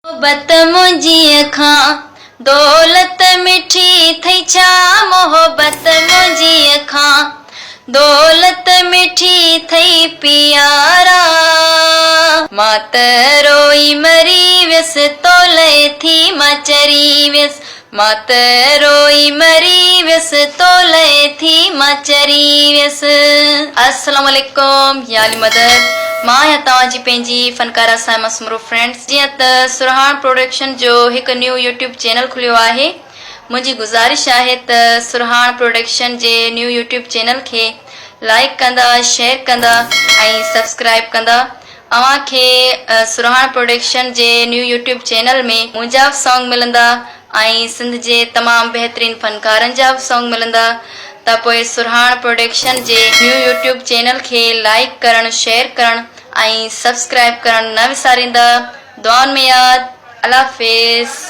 محبت منهنجيء کان دولت مٺي ٿئي ڇا محبت منهنجيء کان دولت مٺي ٿئي پيارا مان ته روئي مري ويس تو لئه ٿي مان چري ويس مان ته روئي مري ويس تو لئه ٿي مان چري ويس. السلام عليڪم يا علي مدد مان آهيان توهان جي پنهنجي فنڪاره صائمه سومرو فرينڊس جيئن ته سرهاڻ پروڊڪشن جو هڪ نيو يوٽيوب چينل کليو آهي منهنجي گذارش آهي ته سرهاڻ پروڊڪشن جي نيو يوٽيوب چينل کي لائيڪ ڪندا شيئر ڪندا ۽ سبسڪرائيب ڪندا اوهان کي سرهاڻ پروڊڪشن جي نيو يوٽيوب چينل ۾ منهنجا به سانگ ملندا ۽ سنڌ جي تمام بهترين فنڪارن جا به سانگ ملندا ته پوء سرهاڻ پروڊڪشن جي نيو يوٽيوب چينل کي لائيڪ ڪرڻ شيئر ڪرڻ ۽ سبسڪرائيب ڪرڻ نه وساريندا دعائن ۾ ياد الله حافظ.